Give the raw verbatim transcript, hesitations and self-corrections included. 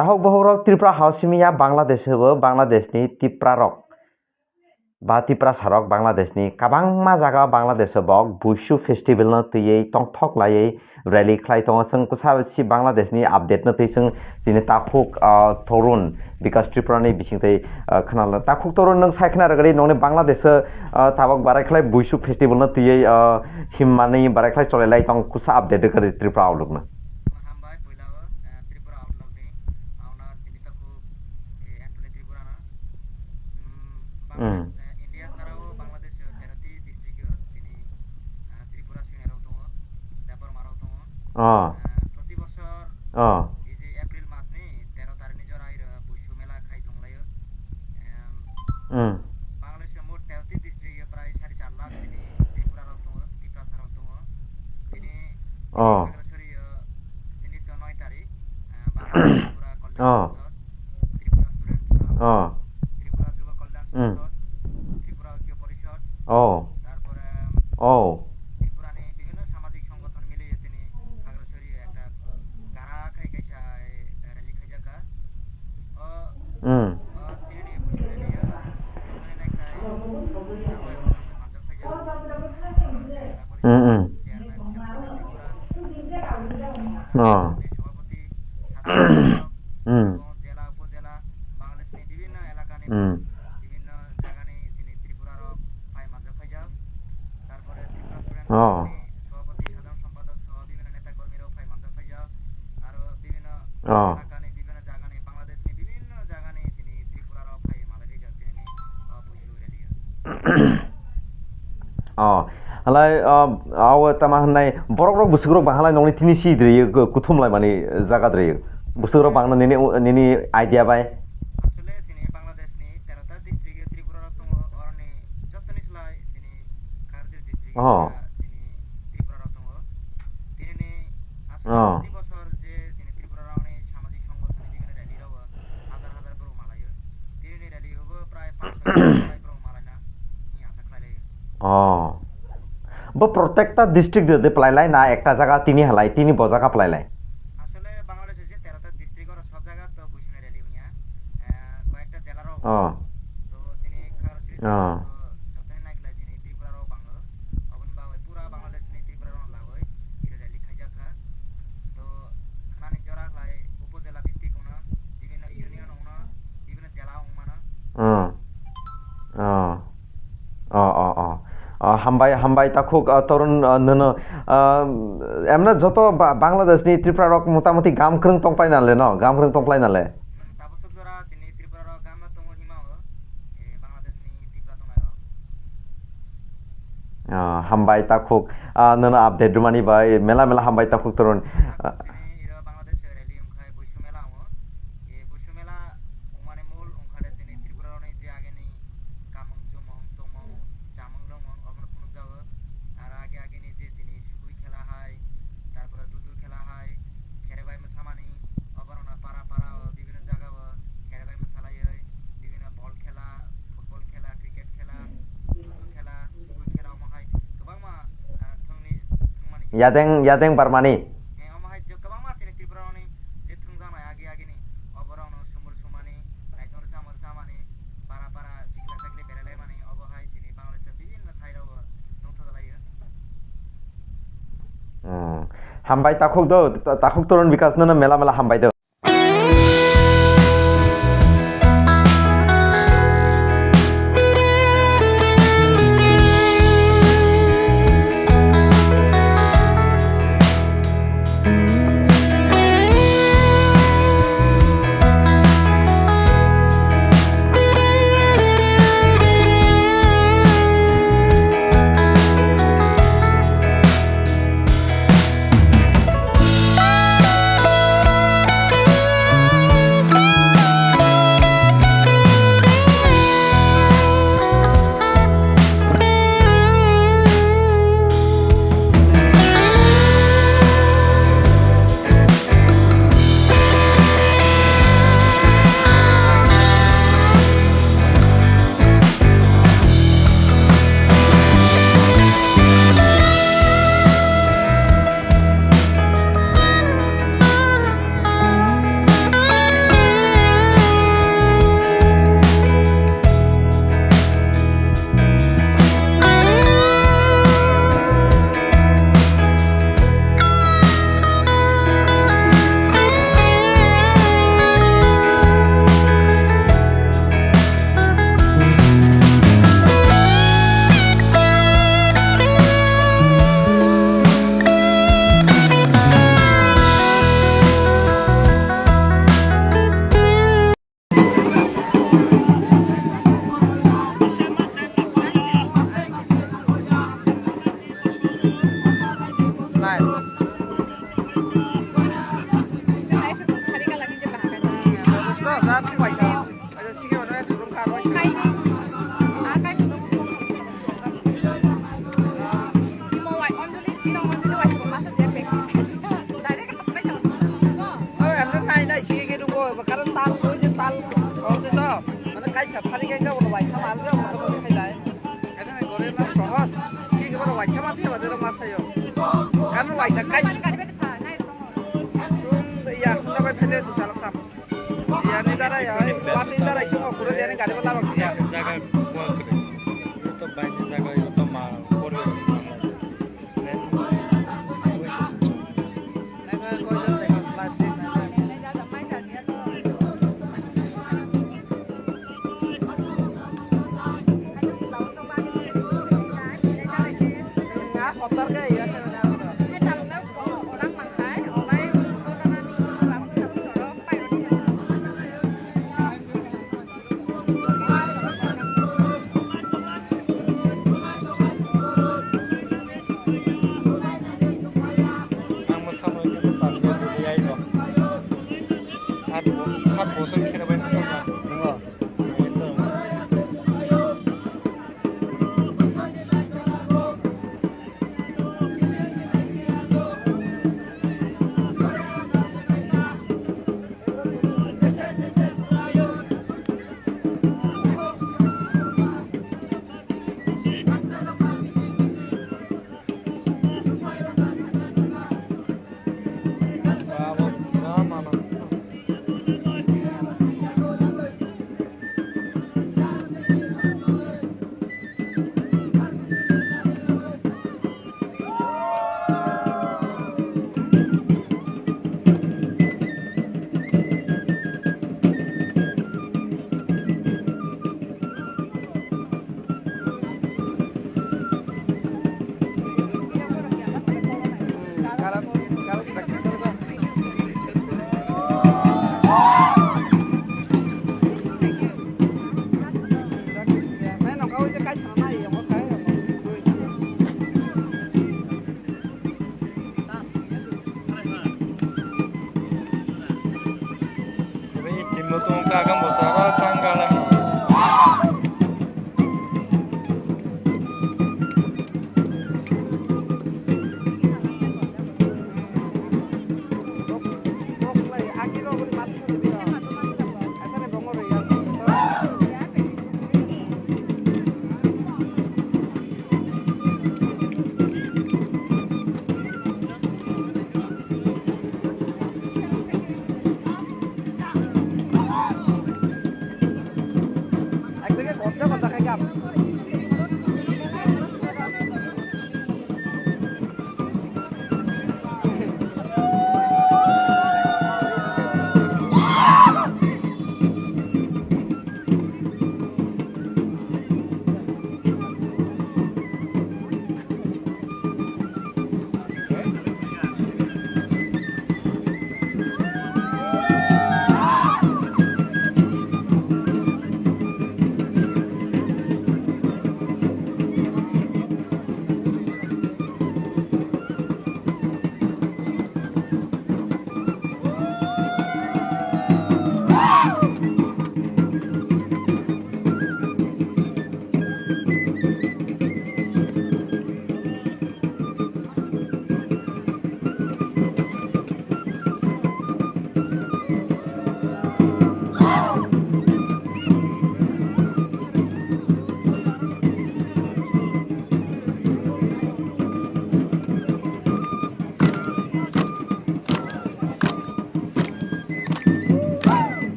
Tahok bohok rok Tripura ha simi ya Bangladesh o, Bangladesh ni Tipra rok ba Tiprasa rok Bangladesh ni kabangma jaga Bangladesh o bok Buisu festival no twiwi tongthok laiwi rally khlai tongo. Chwng kwsa si Bangladesh ni update no twi chwng chini takhuk, ah, Torun Bikas Tripura ni bising twi, ah, khwnalo. Takhuk Torun, nwng sai khna rwgadi nongni Bangladesh o, ah, tabok barai khlai Buisu festival no twiwi, ah, himmani barai khlai cholai lai tong, kwsa update rwgadi Tripura Outlook no. Hambai puila o, eh, Tripura Outlook ni owner chini takhuk, eh, Anthony Tripura no. Hmm, Bangladesh, hmm, eh, India sarao Bangladesh o tero ti district o chini, eh, Tripura senior rok tongo, Debbarma rok tongo. Oh. Eh, proti bosor, oh, ei je April mas ni tero tarikh ni jora iro Buisu mela khai tonglaio. Em, hmm, Bangladesh o mot tero ti district o prai sari char lakh chini Tripura rok tongo, Tiprasa rok tongo. Chini, oh, Khagrasari o chini to noi tarikh, eh, Bangladesh Tripura Kalyan, oh, Sangsad, Tripura Student Forum, oh, Tripura Yuva Kalyan, hmm, Sangsad, Tripura Oikyo Porishod, oh, tarpore, oh, Tripura ni bibhinno samajik songgothon mili tini Khagrasari o ekta gara khai kaisa, eh, rally khaijak kha. O, hmm, o tini ni busi rally o, tini ni ekta manjak khaijak. Hmm, hmm. Chairman, Tripura, oh, ni sabhapati, hmm, jela, upojela, Bangladesh ni bibhinno elaka ni, hmm, bibhinno jaga ni chini Tripura rok phai manjak khaijak. Tarpore Tripura Student, oh, ni sabhapati, sadharon sompadok soho bibhinno neta kormi rok phai manjak khaijak. Aro bibhinno, oh, elaka ni, bibhinno jaga ni, Bangladesh ni bibhinno jaga ni chini Tripura rok phai malai khaijak chini, oh, Buisu rally o. Oh, halai, ah, awo tama hwnai, borok rok bwswk rok bang halai nongni tini si dri, ku-, kuthum lai mani jaga dri. Bwswk rok bangno nini, nini idea bai? Asole chini Bangladesh ni tero ta district o Tripura rok tongo, oroni jotoni slai chini Kharjil district, oh, o chini Tripura rok tongo. Tini ni asole, oh, proti bosor je chini Tripura rok ni samajik songgothon ni bibhinno rally rogo hajar hajar borok malaio. Tini ni rally rogo prai panch soi lakh borok malaina hwnwi asa khlai laio. Oh. Bo protekta district de, de phlai lai na ekta jaga tini halai, tini bo jaga phlai lai? Asole Bangladesh je tero ta district oro sob jaga to Buisu ni rally wngya. Eh, koyekta jela rok. Oh. To chini Kharjil, oh, to jotoni nai khlai chini Tripura rok bango. Oboni bagwi pura Bangladesh ni Tripura rok lagwi iro rally khaijak kha. To khnani jora khlai upojela bhittik wngno, bibhinno union wngno, bibhinno jela wngmano. Oh. Oh. Oh, oh, oh. Oh, hambai, hambai takhuk, ah, Torun, ah, nono, ah, emno joto Ba-, Bangladesh ni Tripura rok motamoti gam kwrwng tongpai nale no, gam kwrwng tongpai nale. Hmm, tabuk sok jora chini Tripura rok gam no tongo hima o, eh, Bangladesh ni Tripura tongnai rok. Ah, hambai takhuk, ah, nono update rwmani bai, mela mela hambai takhuk Torun. Ah. Chini iro Bangladesh rally wngkhai Buisu mela wngo. E Buisu mela wngmani mul wngkhade chini Tripura rokni je ageni kamung chumung tongmung chamung nwngmung obono phunukjago. Aro age ageni je chini sugui khela hai, tarpore dudur khela hai, kherebai mwsamani, oborokno para para o bibhinno jaga o kherebai mwsalaioi, bibhinno bol khela, football khela, cricket khela, ludo khela, sugui khela, omo hai kwbangma, ah, thwngni, thwngmani. Yadeng, yadeng barmani. Eh, omo hai je kwbangma chini Tripura rokni je thwngjaknai agi agini, oborokno sumul sumani, naitong rwchapmung rwchapmani, para para sikla sakli beralaimani, obo hai chini Bangladesh o bibhinno thai rogo tongthok laio. Hmm. Hambai takhuk do, ta-, takhuk Torun Bikas nono mela mela hambai do. Kaini. Ah, kaisa dong. Imo wai only, chino only wai masa dia practice kaisa. Direct kaisa. Oh, emne nai nai sige ke dungo, karon tal so je tal so je to. Mane kaisa phari kai ga wai kha mal ga wai kha khai dai. Ene gore na sohos. Ki gore wai chama se bade ma sayo. Kan wai sa kai. Sum ya khunda bai phele su chalok tam. Ya ni dara ya, pati dara chungo kuro ya ni gari bala bak ya. Jaga kuat kre. Ito bai ni jaga ito ma poribesh. Ang mo samung khe bwsa ni bwrwi ai bo. At bo, sat bosor khe bai na sokha. Nungo?